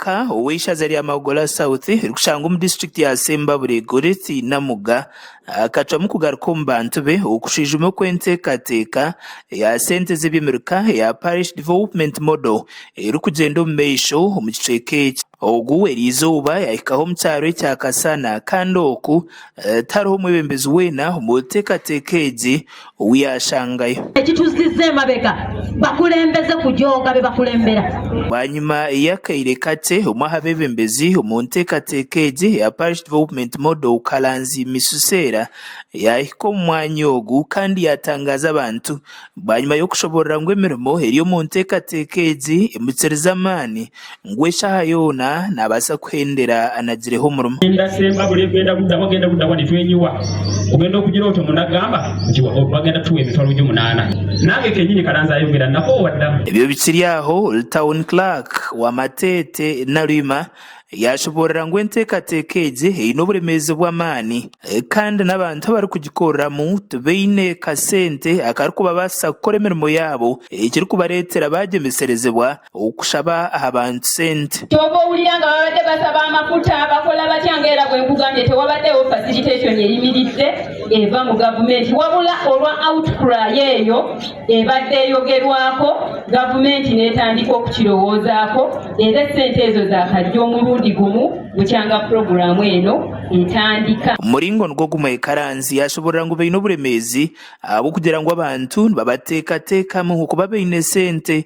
Omubaka ow'eishaza rya Mawogola South erikushangwa omu disiturikiti ya Sembabule, Goretti Namuga akacwamu kugaruka omu bantu be okushwijuma oku enteekateeka ya sente z'eby'emirika eya Parish Development Model erikugyenda omu maisho omu kicweka eki. Ogu eriizooba yaahikaho omu kyaro ekya Kasana kandi oku tihariho mwebembezi weena omu nteekateeka egi ou yaashangayo. Ekituzizza emabega bakulembeze kujooga be bakulembera. Bwanyima y'akaire kakye, omwe aha beebembezi omu nteekateeka egi eya Parish Development Model, Kalanzi Misuseera yaahika omu mwanya ogu kandi yaatangaaza abantu bwanyima y'okushoboorora ngu emirimo eri omu nteekateeka egi emukirize amaani ngu eshaaha yoona naabaasa kuhendera anagireho omurimo. Genda Sembabule genda luddawa genda luddawa netwenyiwa ogenda okugira otyo omuntu nagamba nti bagenda tuwa emitwalo gyo munana nange kenyini kalanzi ayogera nakoowa dda. Ebyo bikiri aho, Town Clerk wa Mateete Naluyima yaashoboorora ngu enteekateeka egi eine oburemeezi bw'amaani kandi n'abantu abarikugikoreramu tibaine kasente akarikubabaasisa kukora emirimo yaabo ekirikubareetera baagyemeserezibwa Okushaba aha bantu sente. Kyova owulira nga babadde basaba amafuta bakola batya nga era bwenkugambye tewabaddewo facilitation eyimiridde eva mu gavumenti wabula olwa outcry eyo ebadde eyogerwako gavumenti netandika okukirowoozaako era essente ezo zakajja omulundi gumu bukyanga pulogulaamu eno etandika. Omuringo nigwo gumwe Karanzi yashoborora ngu baine oburemeezi Ahabw'okugira ngu abantu nibabateekateekamu okuba baine sente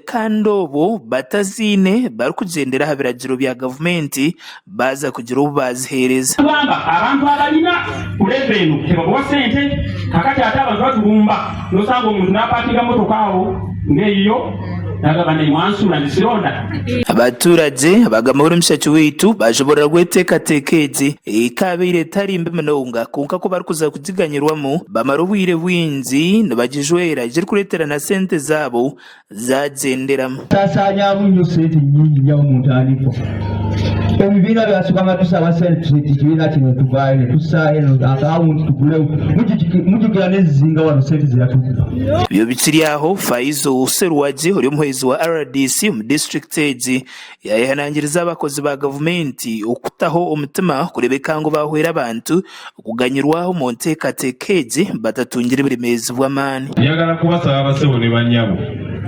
kandi obwo bataziine barikugyendera aha biragiro bya gavumenti baaza kugira obu baaziheereza. Kubanga abantu abalina ku level eno tebabawa sente kakati ate abantu batulumba nosanga omuntu napakinga motoka awo nga eyiyo nagamba naye mwansula nze sironda. Abaturage abagamba ori mushaki waitu bashoborora ngu enteekateeka egi ekabaire etari mbi munonga kwonka kubarikuza kugiganyirwamu bamara obwire bwingi nibagijwera ekirikureetera na sente zaabo zagyenderamu. Tusaasaanyamu nnyo sente nnyingi nnyo mu ntandikwa. Ebibiina byasooka tusaba sente tuti ekibiina kino tuvaayo ne tussaayo eno akawunti tugulewo. Mujjukira n'ezizinga wano sente ze yatukuba. Ebyo bikiri aho, Faizo Seruwagi ori omuhwezi wa rdc omu disiturikiti egi yayehanangiriza abakozi ba gavumenti okutaho omutima kureebeka ngu baahwera abantu Okuganyirwa omu nteekateeka egi batatungire buremeezi bw'amaani. Njagala kubasaba basebo ne bannyabo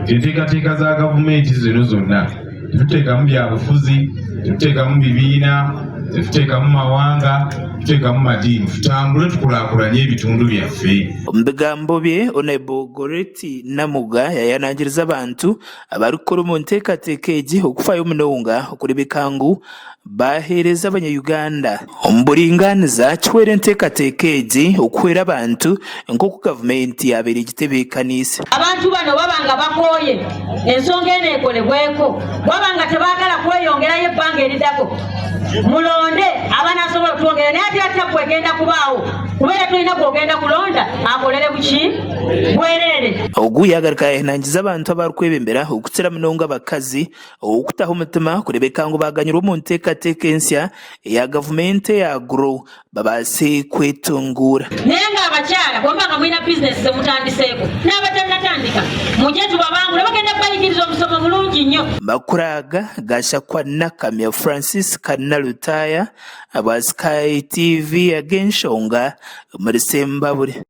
nti enteekateeka za gavumenti zino zonna tetuteekamu byabufuzi, tetuteekamu bibiina, tetuteekamu mawanga, tuteekamu madiini tutambule tukulaakulanye ebitundu byaffe. Omu bigambo bye, Hon. Goretti Namuga yayanangiriza abantu abarikukora omu nteekateeka egi okufayo munonga okureebeka ngu Baaheereza Abanya-Uganda omu buringaaniza kihwera enteekateeka egi okuhwera abantu nk'oku gavumenti yaabaire egitebeekaniise. Abantu bano baba nga bakooye ensonga eno ekolebweko. Bwaba nga tebaagala kweyongerayo ebbanga eridako, mulonde abanasobola otwongera naye ate era tabbu egenda kubaawo kuba era tolina gwogenda kulonda akolere buki bwereere. Ogu yaagaruka yaahenangiza abantu abarikwebembera okukira munonga abakazi Okutaho omutima kureebeka ngu baaganyirwa omu nteekateeka ensya eya gavumenti eya Grow babaase kwetunguura. Naye nga abakyala bwemuba nga mulina bizinesi zemutandiseeko n'abatannatandika mujje tubabangule bagenda kubayigiriza omusomo mulungi nnyo. Amakuru aga gashakwa Nakamya Francisca Nalutaaya aba Sky TV ag'enshonga omuri Sembabule.